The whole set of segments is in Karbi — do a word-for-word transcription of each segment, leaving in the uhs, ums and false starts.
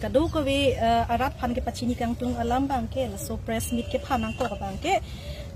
Kadokave, eh, arat aphan kepachini kangtung alam abangke, laso press meet kephan nangkok abangke,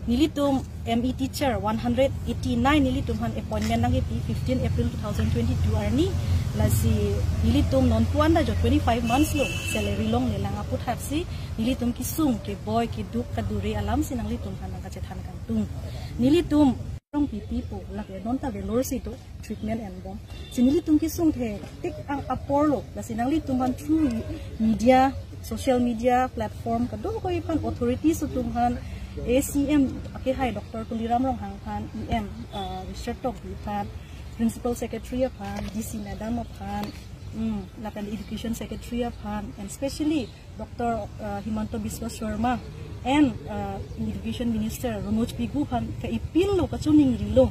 nelitum M E teacher one hundred eighty-nine nelitum aphan appointment nangkepi fifteen April two thousand twenty-two arni, lasi nelitum non puan da jo twenty-five months lo salary longlelang aputhaksi, nelitum kesung keboi keduk kadure alamsi nanglitum aphan nangkachethan kangtung. Nelitum rong pipipo, lake non ta velor si do treatment enbom. Si nelitum kesung thektik ang apor lo, lasi nanglitum aphan through media, social media platform kadokave aphan, authorities atum aphan, A C M akehai Doctor Tuliram Ronghang aphan, E M, uh, Richard Tokbi aphan, Principal Secretary aphan, D C Madam aphan, mm, lapen Education Secretary aphan, and specially Doctor, uh, Himanta Biswa Sarma and, uh, Education Minister Ranoj Pegu aphan ka-appeal lo, kachoningri lo.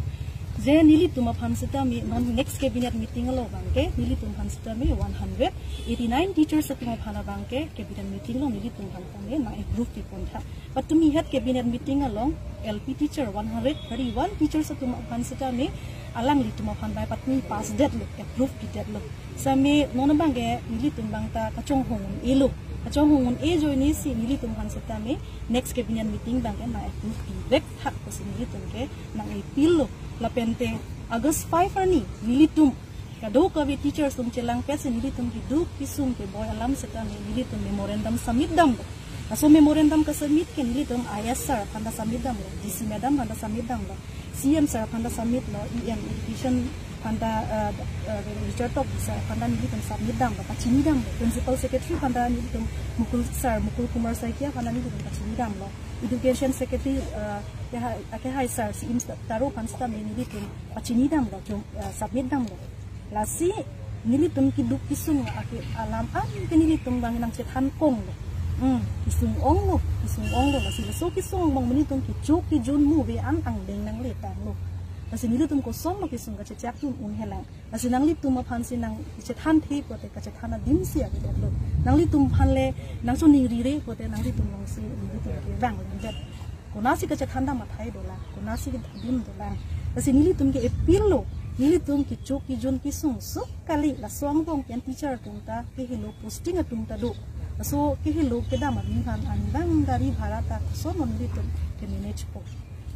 Je nelitum aphan sitame non next cabinet meeting along abangke nelitum aphan sitame one hundred eighty-nine teachers atum aphan abangke cabinet meeting along nelitum aphan tame nang-approve pipon tha. Patumi het cabinet meeting along L P teacher one hundred thirty-one teachers atum aphan sitame alanglitum aphan bai patumi pass detlo, approve pidetlo. Sitame non abangke nelitum abang ta kachonghong un-elo. Kachonghong un-e ajoine si nelitum aphan sitame next cabinet meeting abangke nang-approve pivek tha pusi nelitum ke nang-appeal lo. Lapente August five arni nelitum kadokave teachers atum chelangpet si nelitum keduk kesung keboi alam sitame nelitum memorandum submit damlo. Laso memorandum ka-submit ke nelitum I S sir aphan ta submit damlo, D C Madam aphan ta submit damlo, C M sir aphan ta submit lo, E M Education aphan ta, eh, eh, Richard Tokbi sir aphan ta nelitum submit damlo, pachini damlo, Principal Secretary aphan ta nelitum Mukul sir, Mukul Kumar Saikia aphan ta nelitum pachini damlo, Education Secretary, eh, akehai, akehai sir, C M Taro aphan sitame nelitum pachini damlo, jom, eh, submit damlo. Lasi nelitum keduk kesung ake alam an ke nelitum abang nangchethan kong lo. Hmm, kesung ong lo, kesung ong lo. Lasi laso kesung angbong nelitum kecho kejun muve an angdeng nangletang lo. Lasi nelitum koson lo kesung kachechak tun un-elang. Lasi nanglitum aphan si nangchethan the pote kachethan adim si avedetlo. Nanglitum aphan le nangchoningrire pote nanglitum along si nelitum kevang lemdet. Konatsi kachethan dam athai dolang, konatsi adim dolang. Lasi nelitum ke-appeal lo, nelitum kecho kejun kesung suk kali, laso angbong pen teacher atum ta kehelo, posting atum ta do. Laso kehelo kedam adim aphan anbang gari bhara ta koson lo nelitum ke-manage po.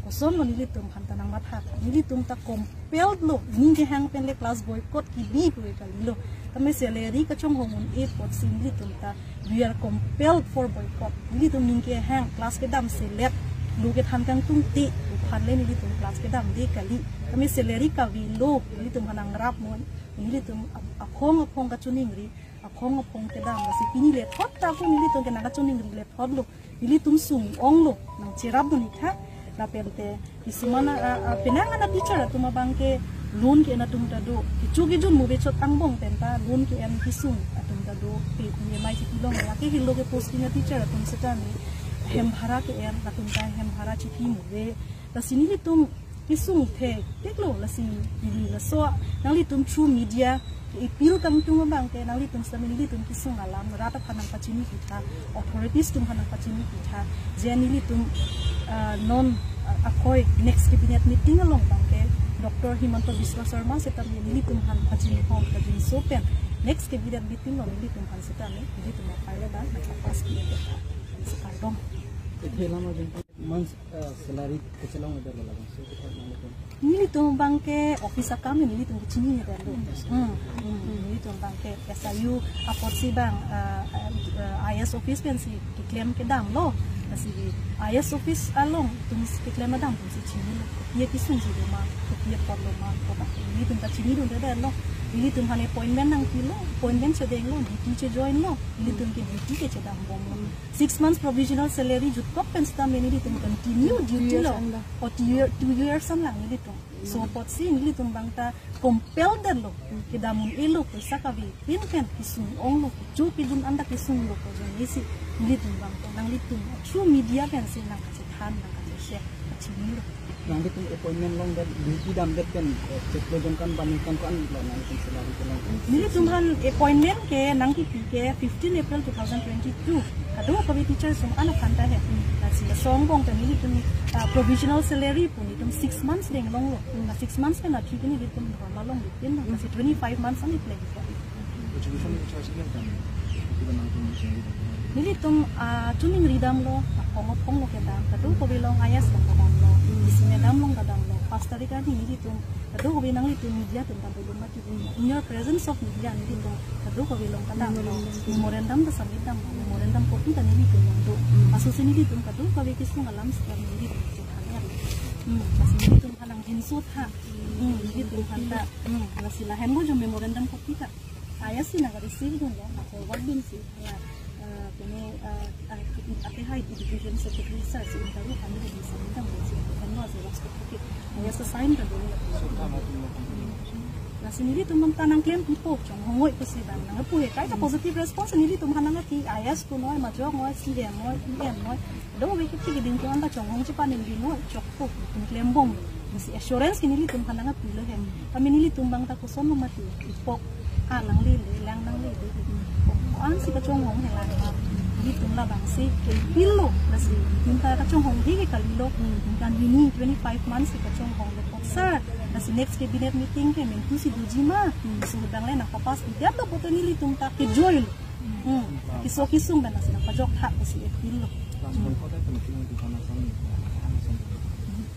Koson lo nelitum aphan ta nangmatha. Nelitum ta compelled lo, ning kehang pen le class boycott kebi pu kalilo. Tame salary kachonghong un-e apotsi nelitum ta we are compelled for boycott. Nelitum ning kehang class kedam selet lo kethan kangtung te aphan le nelitum class kedamde kali. Tame salary kavelo, nelitum aphan nangrap mo, nelitum ap-, aphong aphong kachoningri, aphong aphong kedam, lasi pini lethot ta ako nelitum ke nangkachoningri lethot lo. Nelitum sung ong lo, nangcherap dun-ik tha. Lapente kisuman a, a, a, penang ana teacher atum abangke loan ke-en atum ta do. Kecho kejun muve chot angbong pen ta loan ke-en kesung atum ta do. Pe E M I chiti long ya, kehelo ke posting a teacher atum sitame hem bhara ke-en, latum ta hem bhara chiti muve. Lasi nelitum kesung thektik lo, lasi neli laso nanglitum through media ke-appeal kangtung abangke nanglitum sitame nelitum kesung alam rat aphan nangpachini pitha, authorities atum aphan nangpachini pitha. Je nelitum, ah, non, ah, akoi next cabinet meeting along abangke Doctor Himanta Biswa Sarma sitame nelitum aphan pachini hom kajinso pen next cabinet meeting along nelitum aphan sitame nelitum apai le dan pass pi-et tha. Kardom. Ithe lama jeng months, uh, salary kechelongledet lo labangso kita nanglekom. Nelitum abangke office akam nelitum kechini ni dalo. Hmm, hmm, nelitum abangke S I U apotsi abang, uh, uh, I S office pensi keklem kedam lo. Lasi I S office along atum si keklem kedam atum si chinilo. Ye kesung si do ma, ye apot lo ma, kota. Nelitum ta chinidunde lo. Nelitum aphan appointment nangpilo, appointment chedenglo, duty chejoinlo. Nelitum ke duty ke chedambomlo. Six months provisional salary jutkok pen sitame nelitum continue duty lo. Two years an lang. O two year, two years an lang nelitum. So apotsi nelitum abang ta compelled lo. Kedam un-elo, poisa kave pin pen kesung ong lo, kecho kejun an ta kesung lo pu ajoine si nelitum abang ta nanglitum through media pensi nangkachethan, nangkacheshare, kachinilo. Nanglitum appointment longdet, duty damdet pen, eh, chiklo jon kan bani kan ko-an lo nanglitum salary kelong? Nelitum aphan appointment ke nangkepi ke fifteen April two thousand twenty-two. Kadokave teachers atum an aphan ta he. Lasi laso angbong ta nelitum, ah, provisional salary pu nelitum six months deng longlo. Na six months pen athik nelitum dharma longle pin. Lasi twenty-five months an ipleng ko. Education charge ni kan? Nelitum, ah, chuning ridamlo, aphong aphong lo kedam, kadokave along ayas along kedamlo, isi medam along kedamlo, pas tarik arni nelitum kadokave nanglitum media atum ta dolo mati, in your presence of media nelitum kadokave along kedamlo, memorandum ta submit dam, memorandum copy ta nelitum along do. Laso si nelitum kadokave kesung alam sekarang nelitum chethan ya. Hmm, lasi nelitum aphan nangjinso tha. Hmm, nelitum aphan ta. Hmm, lasi lahenlo jo memorandum copy ta. Ayas si nang receive dunlo, na forward dun si, na, eh, pini, eh, eh, ate hai education secretary sir si interview kami di sa bintang di si, kan lo si waktu kita. Ayas sa sign kan dulu. Lasi nelitum aphan ta nangklem pipo, chonghong-oi pusi bang nangpu he. Kaita positive response nelitum aphan nangpi, ayas tu noi, majok noi, C M noi, P M noi. Kadokave kiti keding tu anta chonghong chepanem di noi, chokpo, nelitum klembom. Lasi assurance ke nelitum aphan nangpilo hem. Kami nelitum abang ta kosonlo mati. Ipok. Ah, nanglele, lang nanglele. Ko-an si kachonghong helang. Nelitum labang si kepilo. Lasi nelitum ta kachonghong he ke kalilo. Kan ini twenty-five months si kachonghong le kok sir. Lasi next cabinet meeting ke mentu si doji ma. So bang le nangpapas. Dia to pote nelitum ta kejoi lo. Hmm. Keso kesung pen lasi nangpajok tha pusi appeal lo.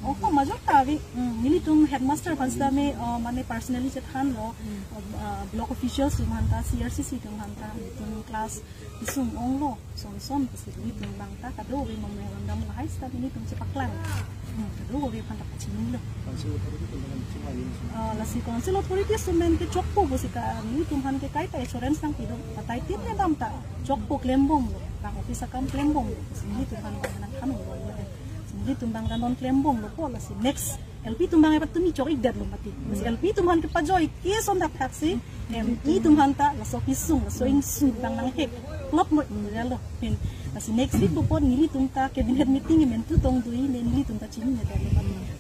Oh, ko majok ta ave. Hmm, nelitum headmaster aphan sitame, oh, mane personally chethanlo, oh, ah, block officials atum aphan ta, C R C C atum aphan ta, nelitum class kesung onglo, son son pusi nelitum abang ta kadokave memorandum lahai sitame nelitum chepaklang. Hmm, kadokave aphan ta pachinilo. Ah, lasi council authorities atum pen ke chokpo pusi ka nelitum aphan ke kaita assurance nangpi do. Patai tin ne dam ta chokpo klembomlo. Bang office akam klembomlo. Nelitum aphan bang nangthan bomlo. Nelitum abang ta non klembomlo po lasi next L P atum abang epatumi chok-ikdetlo mati. Lasi L P atum aphan kepajoi ke son thakthak si M E atum aphan ta laso kesung, laso ingsu abang nanghek. Kloplo, ya lo. Pin, lasi next week po nelitum ta cabinet meeting mentu tong dui ne nelitum ta chinine ta.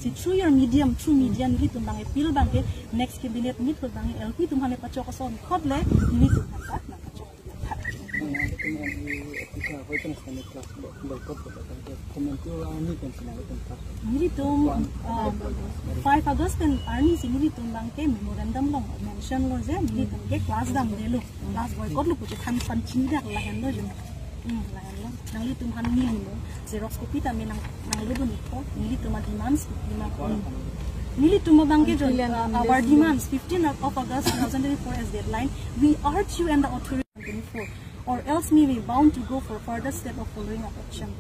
Si through your medium, through media nelitum abang appeal abang ke next cabinet meet ko abang L P atum aphan pachok ason khot le nelitum aphan ta nangpachok. Nelitum, ah, five August pen arni si nelitum abang ke memorandum along mention lo je nelitum ke class damdelo. Class boycott lo pu chethan pachini dak lahenlo jo. Hmm, lahenlo. Nanglitum aphan neli mo xerox copy tame nang, nanglo dun ikpo. Nelitum a-demands copy ma ko. Nelitum abang ke jo, until and uh, our unless demands, fifteenth of August two thousand twenty-four as deadline. We urge you and the authority twenty-four, or else may be bound to go for further step of following up action.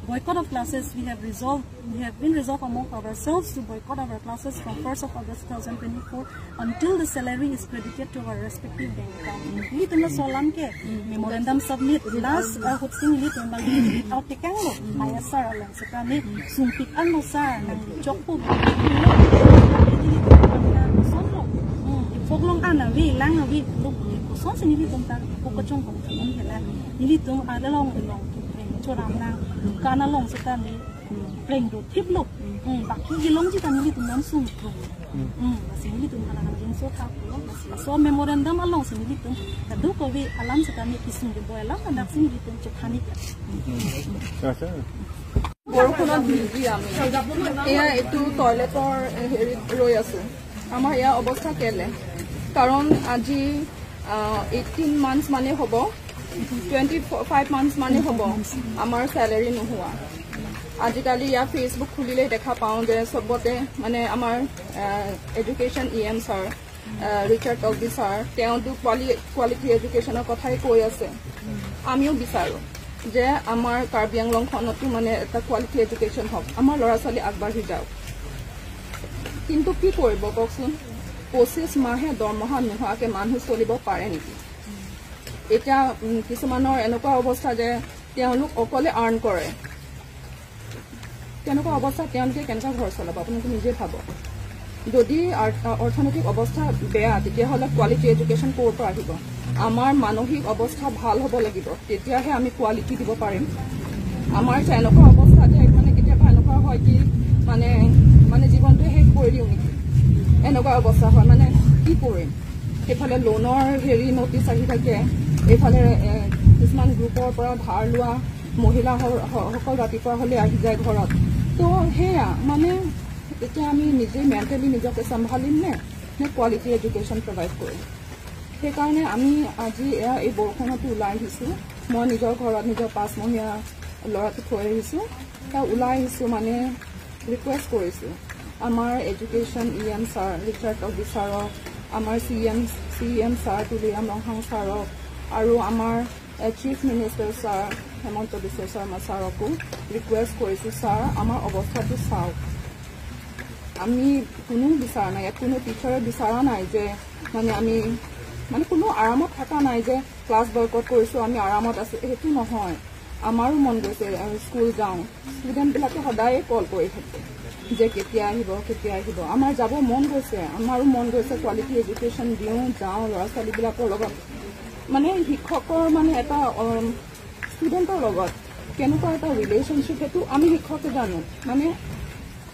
Boycott of classes, we have resolved, we have been resolved among ourselves to boycott our classes from first of August two thousand twenty-four until the salary is credited to our respective bank account. Nelitum laso alam ke memorandum submit last, uh, ahut si nelitum abang ke out tekanglo. Ayas sir along sitame sungpik anlo sir nangchokpo. Sonlo. Hmm, ipok along an ave, lang ave lo. Kosonsi nelitum ta ipok kachongkong kachongkong hela. Nelitum along along choram nang dukan along sitame preng do thiplo. Hmm, baki kelongji ta nelitum non sungpik. Hmm, lasi nelitum aphan nangjinso tha pulo, lasi laso memorandum along si nelitum kadokave alam sitame kesung de boy alam dak si nelitum chephanik. বৰষুণত ভিজি আমি এয়া এইটো টয়লেটৰ, এ, হেৰিত ৰৈ আছো। আমাৰ ইয়াৰ অৱস্থা কেলে? কাৰণ আজি, আহ, এইটিন মান্থছ মানে হ'ব, টুৱেণ্টি ফাইভ মান্থছ মানে হ'ব আমাৰ চেলাৰী নোহোৱা। আজিকালি ইয়াৰ Facebook খুলিলেই দেখা পাওঁ যে চবতে মানে আমাৰ, আহ, এডুকেশ্যন ই এম ছাৰ, আহ, ৰিচাৰ্ড তকবি ছাৰ, তেওঁতো কোৱালি-, কোৱালিটি এডুকেশ্যনৰ কথাই কৈ আছে। আমিও বিচাৰোঁ যে আমাৰ কাৰ্বি আংলংখনতো মানে এটা কোৱালিটি এডুকেশ্যন হওক, আমাৰ ল'ৰা ছোৱালী আগবাঢ়ি যাওক। কিন্তু কি কৰিব কওকচোন, পঁচিছ মাহে দৰমহা নোহোৱাকে মানুহ চলিব পাৰে নেকি? এতিয়া, উম, কিছুমানৰ এনেকুৱা অৱস্থা যে তেওঁলোক অকলে আৰ্ণ কৰে। তেনেকুৱা অৱস্থাত তেওঁলোকে কেনেকুৱা ঘৰ চলাব, আপোনালোকে নিজে ভাবক। যদি আৰ-, অ-, অৰ্থনৈতিক অৱস্থা বেয়া, তেতিয়াহ'লে কোৱালিটি এডুকেশ্যন ক'ৰ পৰা আহিব? আমাৰ মানসিক অৱস্থা ভাল হ'ব লাগিব, তেতিয়াহে আমি কোৱালিটি দিব পাৰিম। আমাৰ এতিয়া এনেকুৱা অৱস্থা যে মানে কেতিয়াবা এনেকুৱা হয় কি মানে, মানে জীৱনটোৱে শেষ কৰি দিওঁ নেকি, এনেকুৱা অৱস্থা হয়। মানে কি কৰিম? সেইফালে লোনৰ হেৰি নটিচ আহি থাকে, এইফালে, এ, কিছুমান গ্ৰুপৰ পৰা ধাৰ লোৱা মহিলা স-, স-, সকল ৰাতিপুৱা হ'লে আহি যায় ঘৰত। তো সেয়া মানে এতিয়া আমি নিজে মেণ্টেলি নিজকে চম্ভালিম নে, নে কোৱালিটি এডুকেশ্যন প্ৰভাইড কৰিম? সেইকাৰণে আমি আজি এয়া এই বৰষুণতো ওলাই আহিছোঁ। মই নিজৰ ঘৰত নিজৰ পাঁচমহীয়া ল'ৰাটো থৈ আহিছোঁ। এতিয়া ওলাই আহিছোঁ, মানে ৰিকুৱেষ্ট কৰিছোঁ আমাৰ education E M sir Richard Tagbi ছাৰক, আমাৰ C E M, C E M sir Tuliram Ronghang ছাৰক আৰু আমাৰ chief minister sir Himanta Biswa Sarma ছাৰকো ৰিকুৱেষ্ট কৰিছোঁ, ছাৰ, আমাৰ অৱস্থাটো চাওক। আমি কোনো বিচৰা নাই, ইয়াত কোনো টিচাৰে বিচৰা নাই যে মানে আমি, মানে কোনো আৰামত থকা নাই যে ক্লাছ বয়কট কৰিছোঁ, আমি আৰামত আছোঁ, সেইটো নহয়। আমাৰো মন গৈছে, আমি স্কুল যাওঁ। ষ্টুডেণ্টবিলাকে সদায়ে কল কৰি থাকে যে কেতিয়া আহিব, কেতিয়া আহিব। আমাৰ যাব মন গৈছে, আমাৰো মন গৈছে কোৱালিটি এডুকেশ্যন দিওঁ, যাওঁ ল'ৰা ছোৱালীবিলাকৰ লগত। মানে শিক্ষকৰ মানে এটা, উম, ষ্টুডেণ্টৰ লগত কেনেকুৱা এটা ৰিলেশ্যনশ্বিপ, সেইটো আমি শিক্ষকে জানো। মানে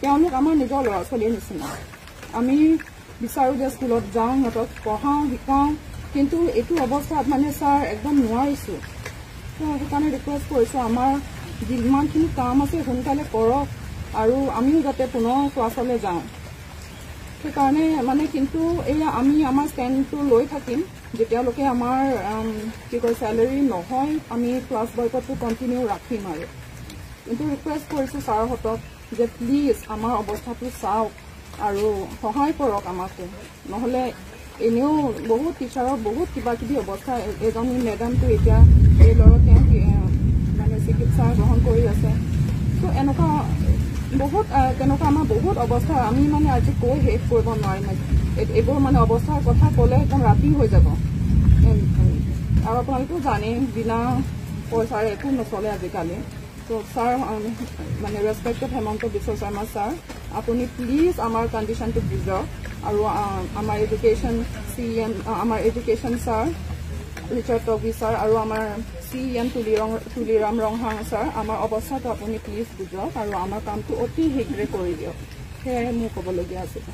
তেওঁলোক আমাৰ নিজৰ ল'ৰা ছোৱালীৰ নিচিনা। আমি বিচাৰোঁ যে স্কুলত যাওঁ, সিহঁতক পঢ়াওঁ, শিকাওঁ, কিন্তু এইটো অৱস্থাত মানে ছাৰ একদম নোৱাৰিছোঁ। তো সেইকাৰণে ৰিকুৱেষ্ট কৰিছোঁ, আমাৰ যিমানখিনি কাম আছে সোনকালে কৰক আৰু আমিও যাতে পুনৰ ক্লাছলৈ যাওঁ। সেইকাৰণে মানে কিন্তু এইয়া আমি আমাৰ ষ্টেণ্ডটো লৈ থাকিম, যেতিয়ালৈকে আমাৰ, উম, কি কয়, চেলাৰী নহয়, আমি ক্লাছ বয়কটটো কণ্টিনিউ ৰাখিম আৰু। কিন্তু ৰিকুৱেষ্ট কৰিছোঁ ছাৰহঁতক যে প্লিজ আমাৰ অৱস্থাটো চাওক আৰু সহায় কৰক আমাকো, নহ'লে এনেও বহুত টিচাৰৰ বহুত কিবা কিবি অৱস্থা। এ-, এজনী মেডামটো এতিয়া এই ল'ৰাক তেওঁ কি, এ, মানে চিকিৎসা গ্ৰহণ কৰি আছে। তো এনেকুৱা বহুত, আ, তেনেকুৱা আমাৰ বহুত অৱস্থা আমি মানে আজি কৈ শেষ কৰিব নোৱাৰিম। এ-, এইবোৰ মানে অৱস্থাৰ কথা ক'লে একদম ৰাতি হৈ যাব। এ, আৰু আপোনালোকেও জানে, বিনা পইচাৰে একো নচলে আজিকালি। তো ছাৰ, আম, মানে ৰেচপেক্টেড হিমন্ত বিশ্ব শৰ্মা ছাৰ, আপুনি প্লিজ আমাৰ কণ্ডিশ্যনটো বুজক আৰু, আ, আমাৰ এডুকেশ্যন চি ই এম, আ, আমাৰ এডুকেশ্যন ছাৰ ৰিচাৰ্ড তগভী ছাৰ আৰু আমাৰ চি ই এম তুলিৰং, তুলিৰাম ৰংহাং ছাৰ, আমাৰ অৱস্থাটো আপুনি প্লিজ বুজক আৰু আমাৰ কামটো অতি শীঘ্ৰে কৰি দিয়ক। সেয়াই মোৰ ক'বলগীয়া আছিলে।